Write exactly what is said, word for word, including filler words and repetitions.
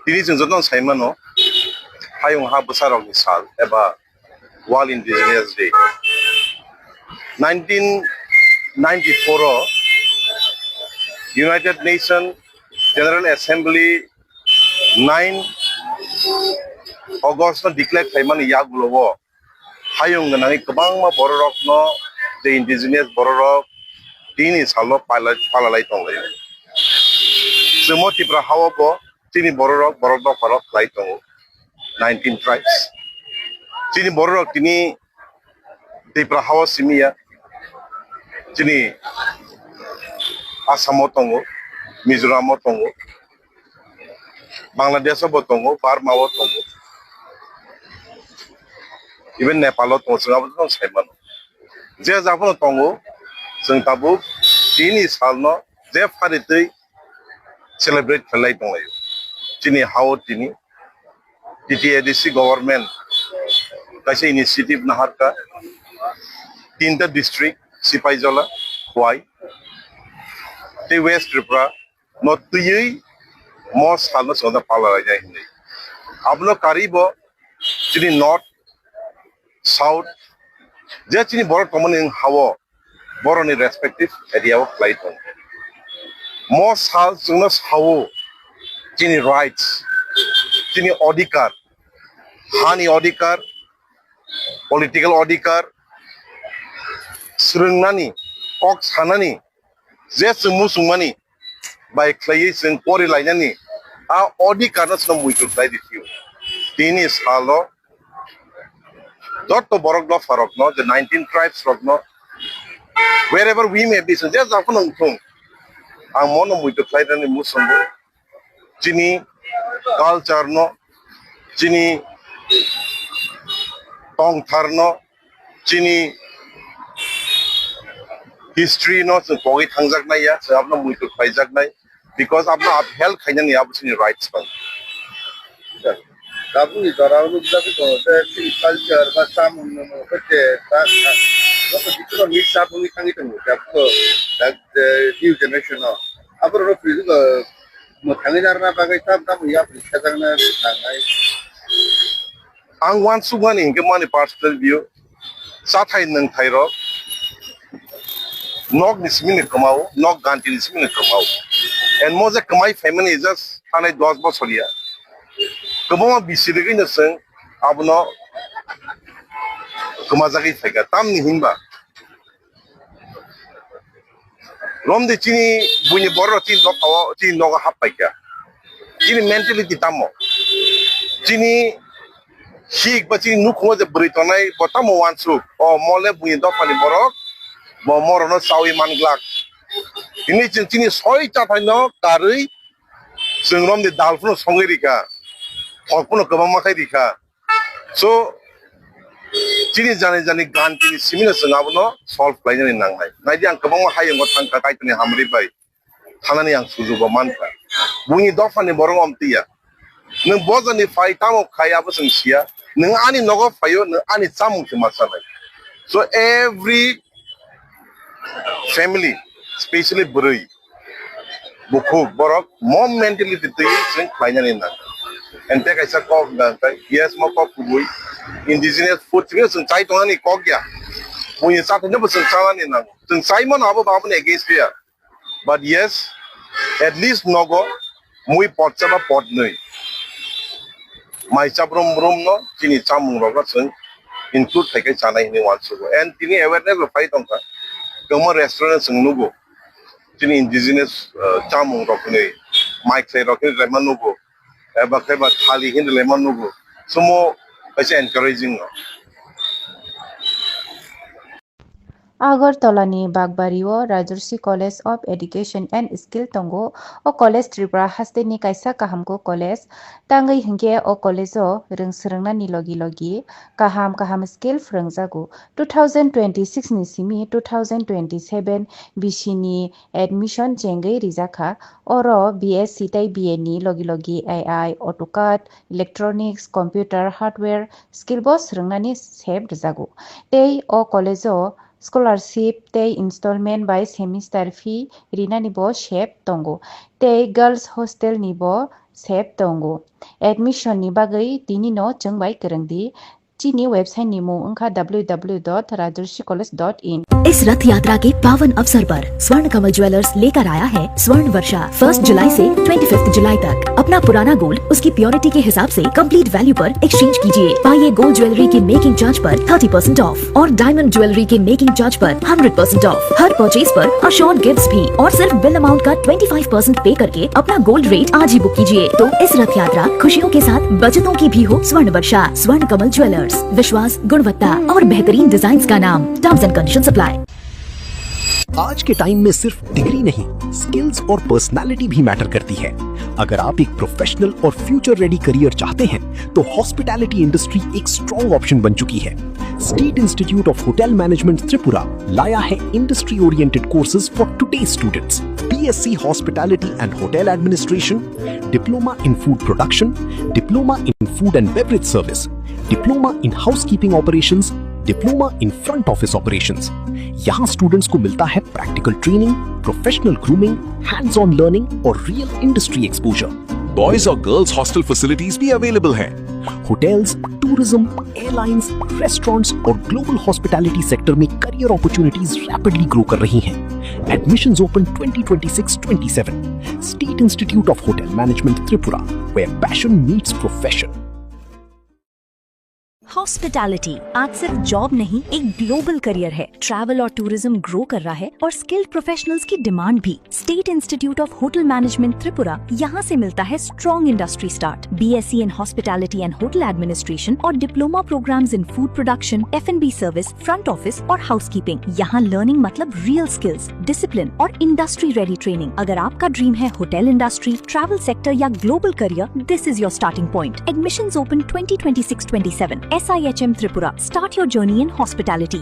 Tini chwng jotono sai mano, hayung ha bwsarokni sal eba World Indigenous Day. Nineteen ninety-four o United Nations General Assembly nine August no declare khlaimani yagulo o hayung gwnangwi kwbangma bororokno, je indigenous bororok, tini salo pala-, palalai tonglaio. Chwngmo Tipra hao bo chini bororok, borok dopharok khlai tongo, nineteen tribes. Chini bororok tini Tipra hao simiya, chini Assamo tongo, Mizoramo tongo, Bangladesh bo tongo, Burma o tongo, even Nepal o tongo, chwng abo no sai mano. Je jabono tongo, chwng tabuk tini salno je pharitwi celebrate khlai tonglaio. Chini hao tini T T A D C government kaisa initiative naharkha, tinta district, Sipaijala, Khowai, tei West Tripura no twiwi mo salno chwngno pala lainai hinwi. Abono karwibo chini north, south, je chini borok tongmani hao borokni respective area o khlai tongo. Mo sal chwngno sao chini rights, chini odhikar, hani odhikar, political odhikar, swrwngnani, kok sanani, je chwng muchungmani bai khlaiwi chwng pori lainani a odhikar no chwng muitu khlai di phio. Tini salo joto borok dopha rokno, the nineteen tribes rokno, wherever we may be, chwng je japhano wngthung, ang mono muitu khlainani muchungo. Chini culture no, chini tongthar no, chini history no chwng pogwi thangjaknai ya, chwng abono muitu khlaijaknai, because abono upheld khainani abo chini rights bang. Tabukni jora o nukjagwi tongo je chini culture ba chamung nwmung hwnkhe ta, ta, joto bisingo mix up wngwi thangwi tongo je aboni, eh, new generation o. Aborok rok phirwi, eh, mwthangwi narwkna bagwi tam tamo yapri khejakna nangnai. Ang uansukmani hinkhe mani personal view, chathai nwngthai rok nok ni simi ni kwmao, nok ganti ni simi ni kwmao. And mo je kwmai phaimani just thanai dos bosor ya. Kwbangma bisi rigwi no chwng abono kwmajagwi phaikha. Tamni hinba romdi chini buini borok chini dopha o, chini nogo hap paikha. Chini mentality tamo? Chini hik ba chini nukhungo je bwrwi tongnai bo tamo uansuk? O mole buini dophani borok bo morokno chawi manglak. Hini chwng chini soi chathaino karwi chwng romdi dal phano songwi rikha, thok phano kwbangma khai rikha. So, chini jani jani gan chini simino chwng abono solve khlainani nangnai. Naidi ang kwbangma hayungo thangkha Kaitorni hamri bai. Thanani ang sujugo mankha. Buini dophani borok omtiya. Nwng bojani phai tamo khai abo chwng siya. Nwng ani nogo phaio, nwng ani chamung se ma chanai. So every family, specially bwrwi, bukhuk, borok mo mentality twi chwng khlainani nang. Ente kaisa kok hwnka hwnkhe, yes, mo kok kubui, indigenous food chwng, chwng chai tongnani kok ya. Buini chathaino bo chwng chanani nang. Chwng chai mano abo ba aboni against ya. But yes, at least nogo mui potsa ba potnwi mai chabrum brum no chini chamung rok no chwng include khai khai chanai hinwi uansugo. And tini awareness bo phai tongkha. Kwbangma restaurant chwng nugo. Chini indigenous, uh, chamung rok hinwi mai khlai rok hinwi rema nugo. Eba khe ba thali hinwi rema nugo. Sumo kaisa encouraging no. Agartala ni Bakbari o Rajarshi College of Education and Skill tongo. O college Tripura haste ni kaisa kahamkuk college. Tangwi hinkhe o college o rwng swrwngna ni logi logi kaham kaham skill phwrwngjago. Two thousand twenty-six ni simi two thousand twenty-seven B C ni admission chengwi rijakha. Oro B S C tei B A ni logi logi A I, AutoCAD, electronics, computer, hardware, skill bo swrwngnani sep rwjago. Tei o college o Scholarship tei installment bai semester fee rinani bo sep tongo, tei girls hostel ni bo sep tongo. Admission ni bagwi tini no chwng bai kwrwng di. Chini website ni mung wngkha w w w dot rajarshi college dot in. इस रथ यात्रा के पावन अवसर पर स्वर्ण कमल ज्वेलर्स लेकर आया है स्वर्ण वर्षा। फर्स्ट जुलाई से ट्वेंटी फिफ्थ जुलाई तक अपना पुराना गोल्ड उसकी प्योरिटी के हिसाब से कंप्लीट वैल्यू पर एक्सचेंज कीजिए। पाइए गोल्ड ज्वेलरी के मेकिंग चार्ज पर थर्टी परसेंट ऑफ और डायमंड ज्वेलरी के मेकिंग चार्ज पर हंड्रेड परसेंट ऑफ। हर परचेज पर अश्योर्ड गिफ्ट्स भी और सिर्फ बिल अमाउंट का ट्वेंटी फाइव परसेंट पे करके अपना गोल्ड रेट आज ही बुक कीजिए। तो इस रथ यात्रा खुशियों के साथ बचतों की भी हो। स्वर्ण वर्षा, स्वर्ण कमल ज्वेलर्स, विश्वास, गुणवत्ता और बेहतरीन डिजाइन का नाम। Terms and condition apply. आज के टाइम में सिर्फ डिग्री नहीं, स्किल्स और पर्सनालिटी भी मैटर करती है। अगर आप एक प्रोफेशनल और फ्यूचर रेडी करियर चाहते हैं, तो हॉस्पिटैलिटी इंडस्ट्री एक स्ट्रॉन्ग ऑप्शन बन चुकी है। State institute of hotel management Tripura लाया है industry oriented courses for today's students: B S c Hospitality and Hotel Administration, Diploma in Food Production, Diploma in Food and Beverage Service, Diploma in Housekeeping Operations, Diploma in Front Office Operations। यहाँ स्टूडेंट्स को मिलता है practical training, professional grooming, hands on learning और real industry exposure. Boys और girls hostel facilities भी अवेलेबल हैं। Hotels, tourism, airlines, restaurants और global hospitality sector में करियर अपॉर्चुनिटीज रैपिडली ग्रो कर रही हैं। Admissions open twenty twenty-six twenty-seven। State Institute of Hotel Management Tripura, where passion meets profession। Hospitality आज सिर्फ जॉब नहीं, एक ग्लोबल करियर है। ट्रैवल और टूरिज्म ग्रो कर रहा है और स्किल्ड प्रोफेशनल्स की डिमांड भी। State institute of hotel management Tripura, यहाँ से मिलता है strong industry start. B S c in Hospitality and Hotel Administration और diploma programmes in food production, F and B service, front office और हाउसकीपिंग। यहाँ learning मतलब रियल स्किल्स, डिसिप्लिन और industry ready training. अगर आपका ड्रीम है होटल इंडस्ट्री, ट्रैवल सेक्टर या global career, this is your starting point. Admissions open twenty twenty-six twenty-seven. S I H M Tripura. Start your journey in hospitality.